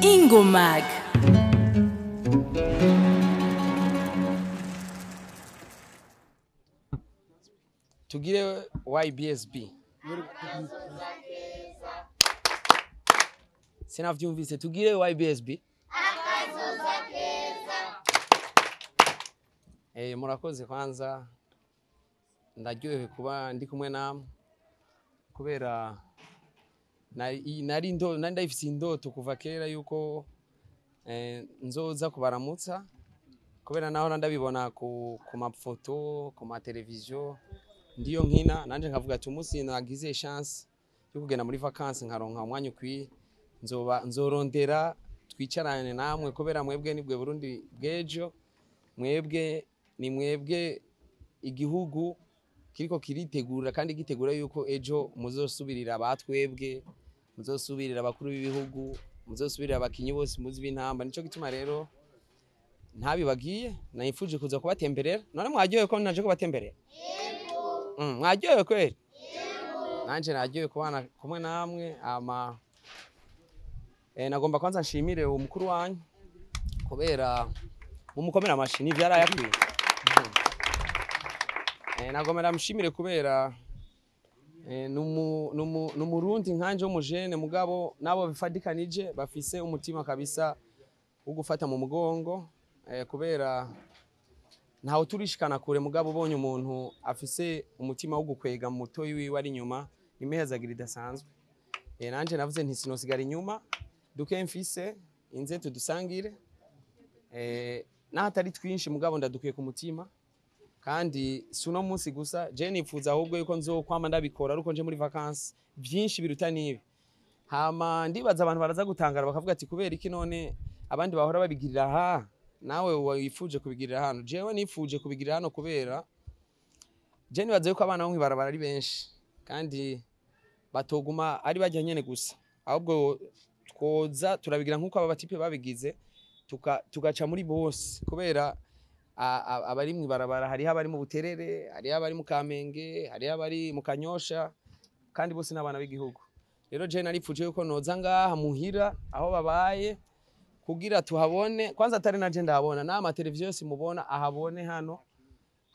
Ingomag. Tugire YBSB. Sinavyumvise, tugire YBSB. Akazoza keza. Murakoze. Kwanza ndaryohewe kuba ndi kumwe namwe kubera nari ndayifise indoto kuva kera yuko nzoza kubaramutsa, kubera naho ndabibona ku mafoto, ku mateleviziyo, ndiyo nkina nanje nkavuga ati umunsi nagize chance yo kugenda muri vacances nkaronka umwanya ukwiye, nzoba nzorondera twicarane namwe, kubera mwebwe nibwe Burundi bw'ejo, mwebwe ni mwebwe igihugu kiriko kiritegura kandi gitegura yuko ejo muzosubirira abatwebwe, muzosubirira abakuru b'ibihugu, muzosubirira abakinyi bose muzi b'intamba. Nico gituma rero ntabibagiye, nayifuje kuza kubatemberera. None mwaryohewe ko naje kubatemberera? Mwaryohewe kweli? Nanje naryohewe kubana kumwe namwe. Ama nagomba kwanza nshimire umukuru wanyu kubera mumukomera amashi nivyo yarayakwiye. Nagomba ndamushimire kubera numurundi nkanje w'umujene, mugabo nabo bifadikanije bafise umutima kabisa wo gufata mu mugongo, kubera ntawe turishikana kure, mugabo ubonye umuntu afise umutima wo gukwega mutoyi wiwe ari inyuma, nimehezagira idasanzwe. Nanje navuze nti sinosigara inyuma, duke mfise inze tudusangire, n'ahatari twinshi mugabo ndadukwiye ku mutima. Kandi si uno munsi gusa, je nifuza ahubwo yuko nzokwama ndabikora aruko nje muri vacances byinshi biruta nibi. Hama ndibaza abantu baraza gutangara bakavuga ati kubera iki none abandi bahora babigirira aha, nawe wifuje kubigirira hano? Jewe nifuje kubigirira hano kubera je nibaza yuko abana bo mw'ibarabara ari benshi kandi batoguma ari bajya nyene gusa, ahubwo twoza turabigira nkuko aba batipe babigize, tugaca muri bose, kubera abari mw'ibarabara hariho abari mu Buterere, hariho abari mu Kamenge, hariho abari mu Kanyosha, kandi bose n'abana b'igihugu. Rero je naripfuje yuko noza ngaha muhira aho babaye kugira tuhabone. Kwanza atari naje ndahabona, n'ama televiziyo yose mubona ahabone hano.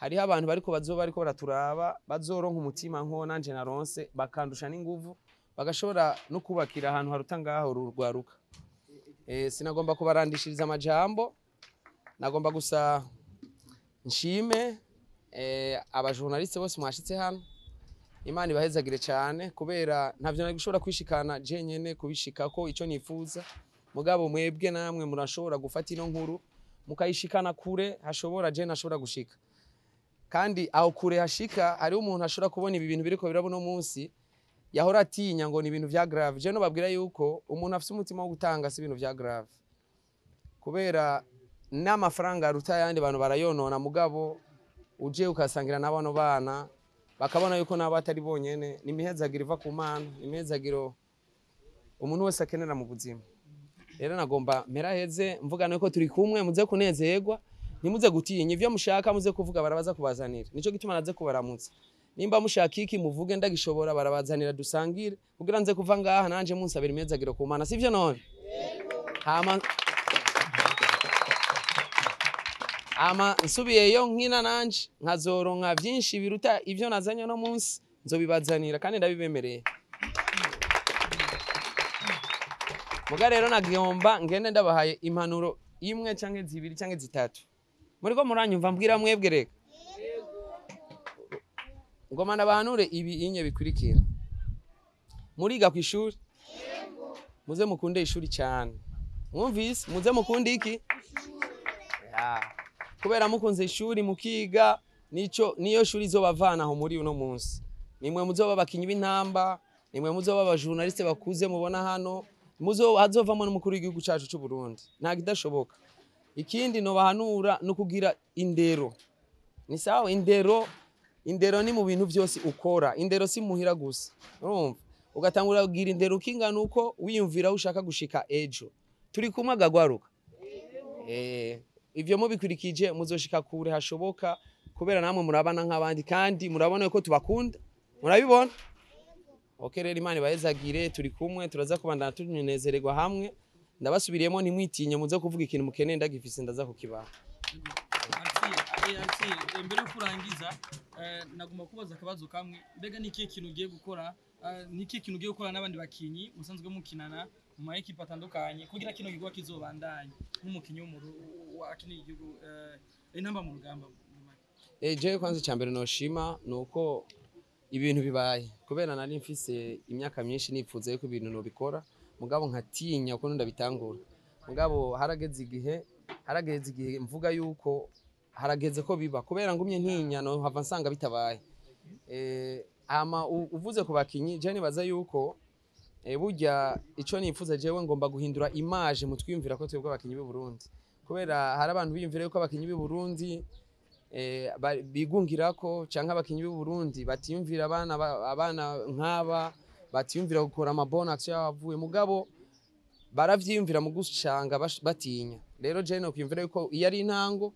Hariho abantu bariko bazoba bariko baraturaba bazoronka umutima nko nanje naronse, bakandusha n'inguvu, bagashobora no kubakira ahantu haruta ngaho rurwaruka. Sinagomba kubarandishiriza amajambo, nagomba gusa nshime abajournaliste bose mwashitse hano. Imana ibahezagire cyane, kubera ntavyo nari gushobora kwishikana je nyene kubishikako ico nifuza, mugabo mwebwe namwe murashobora gufata ino nkuru mukayishikana kure hashobora je nashobora gushika. Kandi aho kure hashika hariho umuntu ashobora kubona ibi bintu biriko biraba uno munsi yahora atinya ngo ni ibintu vya grave. Je no babwira yuko umuntu afise umutima wo gutanga si ibintu vya grave, kubera n'amafaranga aruta ayandi bantu barayonona, mugabo uje ukasangira n'abano bana bakabona yuko nabo atari bonyene. Ni imihezagiro iva ku Mana, ni imihezagiro umuntu wese akenera mu buzima. Rero nagomba mperaheze mvuga nuko turi kumwe, muze kunezerwa, ntimuze gutinya ivyo mushaka, muze kuvuga barabaza kubazanira. Nico gituma naze kubaramutsa. Nimba mushaka iki muvuge ndagishobora, barabazanira dusangire, kugira nze kuva ngaha nanje munsabira imihezagiro ku Mana, sivyo none? Hama ama nsubiyeyo nkina nanje nkazoronka vyinshi biruta ivyo nazanye no munsi, nzobibazanira kandi ndabibemereye. Muga rero nagomba ngende ndabahaye impanuro imwe canke zibiri canke zitatu. Muriko muranyumva mbwira mwebwe reka? Ngoma ndabahanure ibi inye bikurikira. Muriga kw'ishuri? Muze mukunde ishuri cyane. Mwumvise? Muze mukunde iki? Ya. Kubera mukunze ishuri mukiga, nico niyo shuri izobavana aho muri uno munsi. Nimwe muzoba abakinyi b'intamba, nimwe muzoba abajournaliste bakuze mubona hano, muzo hazovamo n'umukuru w'igihugu cacu c'u Burundi. Nta kidashoboka. Ikindi no bahanura no kugira indero. Ni sawa indero, indero ni mu bintu byose ukora. Indero si muhira gusa. Urumva? Ugatangura kugira indero ukingana uko wiyumvira ushaka gushika ejo. Turi kumwe agagwaruka. Ivyo mubikurikije muzoshika kure hashoboka, kubera namwe murabana nk'abandi kandi murabona yuko tubakunda. Murabibona? Okay, rero Imana ibahezagire, turi kumwe, turaza kubandana tunezererwa hamwe. Ndabasubiriyemo, ntimwitinye, muze kuvuga ikintu mukeneye, ndagifise ndaza kukibaha. Arthur, mbere yo kurangiza, nagomba kubaza akabazo kamwe. Mbega ni ikihe kintu ugiye gukora, ni ikihe kintu ugiye gukora n'abandi bakinyi musanzwe mukinana mu ma ekipe atandukanye kugira kino gikorwa kizobandanye, nk'umukinyi akiniye igihugu, Intamba mu Rugamba mu make? Jewe kwanza icyambere noshima nuko ibintu bibaye, kubera nari mfise imyaka myinshi nipfuza yuko ibintu nobikora, mugabo nkatinya ukuntu ndabitangura. Mugabo harageze igihe mvuga yuko harageze ko biba, kubera ngumye ntinya no hava nsanga bitabaye. Hama uvuze ku bakinyi, je nibaza yuko burya ico nifuza jewe, ngomba guhindura image mu twiyumvira ko twebwe abakinyi b'u Burundi, kubera hari abantu biyumvira yuko abakinyi b'u Burundi bigungirako, canke abakinyi b'u Burundi batiyumvira abana nk'aba, batiyumvira gukora ama bonne action yavuye, mugabo baravyiyumvira mu gucanga batinya. Rero je no kwiyumvira yuko iyo ari intango,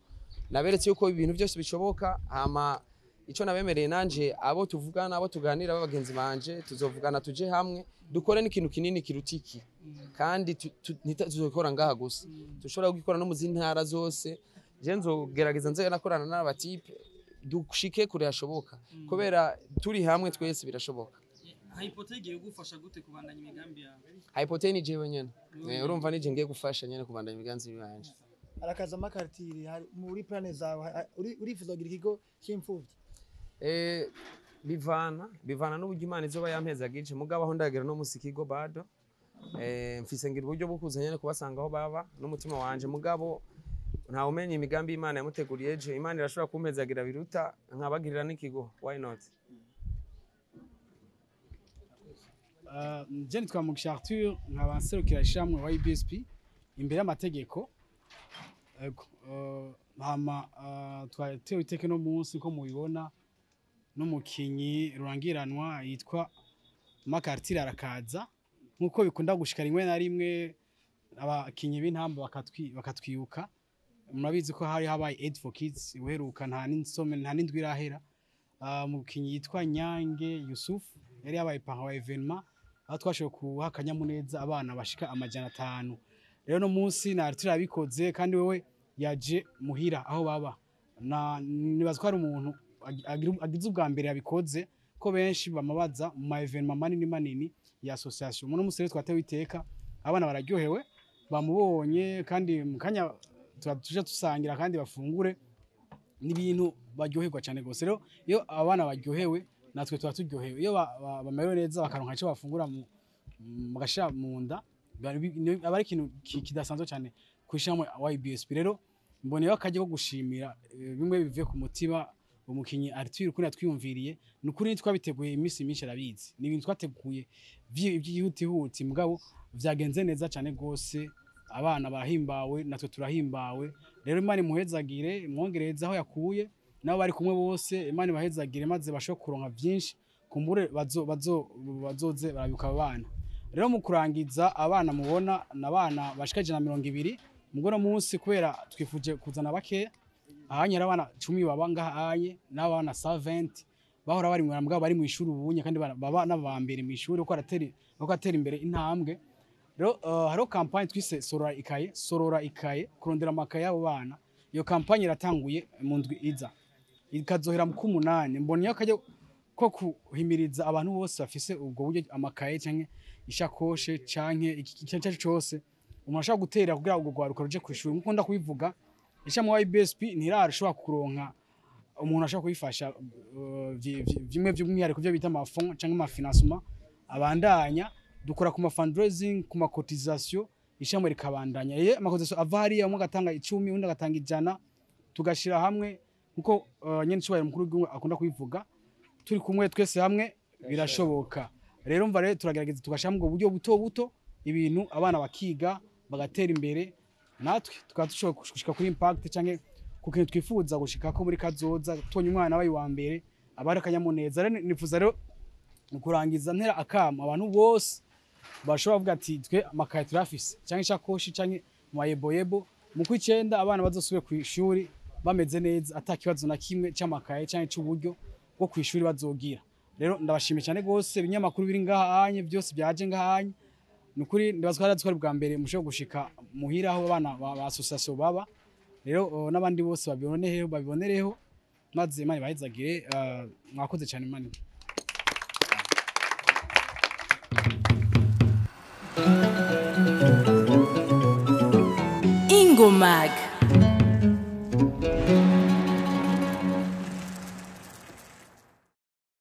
naberetse yuko ibintu byose bishoboka. Hama ico nabemereye nanje, abo tuvugana, abo tuganira, b'abagenzi banje, tuzovugana tuje hamwe dukore n'ikintu kinini kiruta iki, kandi ntituzokora ngaha gusa, dushobora gukora no mu zindi ntara zose. Je nzogerageza nze nakorana n'abatipe, dushike kure hashoboka, kubera turi hamwe twese birashoboka. Hypothèque igiye kugufasha gute kubandanya imigambi yawe? Hypothèque ni jewe nyene. Urumva nije ngiye gufasha nyene kubandanya imigambi yanje. Arakazama Arthur, hari muri plan zawe urifuza kugira ikigo cy'imfuvyi? Bivana n'uburyo Imana izoba yampezagije, mugabo aho ndagera no musi ikigo bado mfise ngira uburyo bwo kuza nyene kubasanga aho baba n'umutima wanje, mugabo ntawe umenya imigambi Imana yamuteguriye ejo. Imana irashobora kumpezagira biruta, nkabagirira n'ikigo, why not? Je nitwa Mugisha Arthur, nkaba nserukira ishyirahamwe wa IBSP imbere y'amategeko. Ego, hama twatewe iteka no munsi ko mubibona n'umukinyi rurangiranwa yitwa Makartire arakaza, nkuko bikunda gushika rimwe na rimwe abakinyi b'Intamba bakatwibuka. Murabizi ko hari habaye Aid for Kids uheruka, nta n'insome nta n'indwi irahera. Umukinyi yitwa Nyange Yusuf yari yabaye parrain wa événement, aho twashoboye kuha akanyamuneza abana bashika 500. Rero no munsi na Arthur yabikoze, kandi wewe yaje muhira aho baba, na nibaza ko ari umuntu agize ubwa mbere yabikoze, ko benshi bamabaza mu ma événement manini manini ya association. Muno munsi rero twatewe iteka, abana bararyohewe bamubonye, kandi mu kanya tuje dusangira kandi bafungure, n'ibintu baryoherwa cyane gose. Rero iyo abana baryohewe, natwe tuba turyohewe. Iyo bamerewe neza, bakaronka icyo bafungura bagashira mu nda, aba ari ikintu kidasanzwe cyane ku ishami YBSP. Rero mboneyeho akajya ko gushimira, bimwe bivuye ku mutima, umukinyi Arthur ukuntu yatwiyumviriye. Ni ukuri twabiteguye iminsi myinshi, arabizi, ni ibintu twateguye byihutihuti, mugabo vyagenze neza cyane gose. Abana barahimbawe, natwe turahimbawe. Rero Imana imuhezagire, imwongereze aho yakuye, nabo bari kumwe bose Imana ibahezagire, maze bashobore kuronka vyinshi, kumbure bazoze barabibuka aba bana. Rero mu kurangiza, abana mubona ni abana bashika 120. Mugoro munsi kubera twifuje kuzana bakeya ahanye, hari abana 10 baba ngaha anye, n'abana 120 bahora bari mu mugabo bari mu ishuri ubunye, kandi baba n'aba mbere mu ishuri uko aratera imbere intambwe. Rero hariho campagne twise sorora ikaye, sorora ikaye, kurondera amakaye y'abo bana. Iyo campagne iratanguye mu ndwi iza, ikazohera mu kumunani. Mbonye akajya ko kuhimiriza abantu bose bafise ubwo buryo, amakaye canke ishakoshe canke iki icyo cyose umuntu ashobora gutera kugira ngo rwaruka ruje kwishuri. Nkuko ndakubivuga, ishami wa IBSP ntirarashobora kuronka umuntu ashobora kuyifasha, bimwe by'umwihariko byo bita ama fonds canke ama financement abandanya. Dukora ku ma fundraising, ku ma cotisation, ishami rikabandanya. Ama cotisation ava hariya, umwe agatanga 10, undi agatanga 100, tugashira hamwe, nkuko nyene cyubahiro mukuru w'igihugu akunda kubivuga, turi kumwe twese hamwe birashoboka. Rero mva rero turagerageza tugashira mu buryo buto buto ibintu, abana bakiga bagatera imbere, natwe tukaba dushobora gushika kuri impact canke ku kintu twifuza gushikako muri kazoza. Tubonye umwana abaye uwa mbere, aba ari akanyamuneza. Rero nifuza rero mu kurangiza ntera akamo abantu bose bashobora kuvuga ati twe amakaye turafise canke ishakoshi canke mayeboyebo, mu kw'icenda abana bazosubire kw'ishuri bameze neza, ata kibazo na kimwe c'amakaye canke c'uburyo bwo kw'ishuri bazogira. Rero ndabashimiye cyane gose, ibinyamakuru biri ngaha anye byose byaje ngaha anye, nukuri ndibaza ko ari bwa mbere mushobora gushika muhira aho abana ba association baba. Rero n'abandi bose babibonereho, babibonereho, maze Imana ibahezagire. Mwakoze cyane, Imana. Ingomag.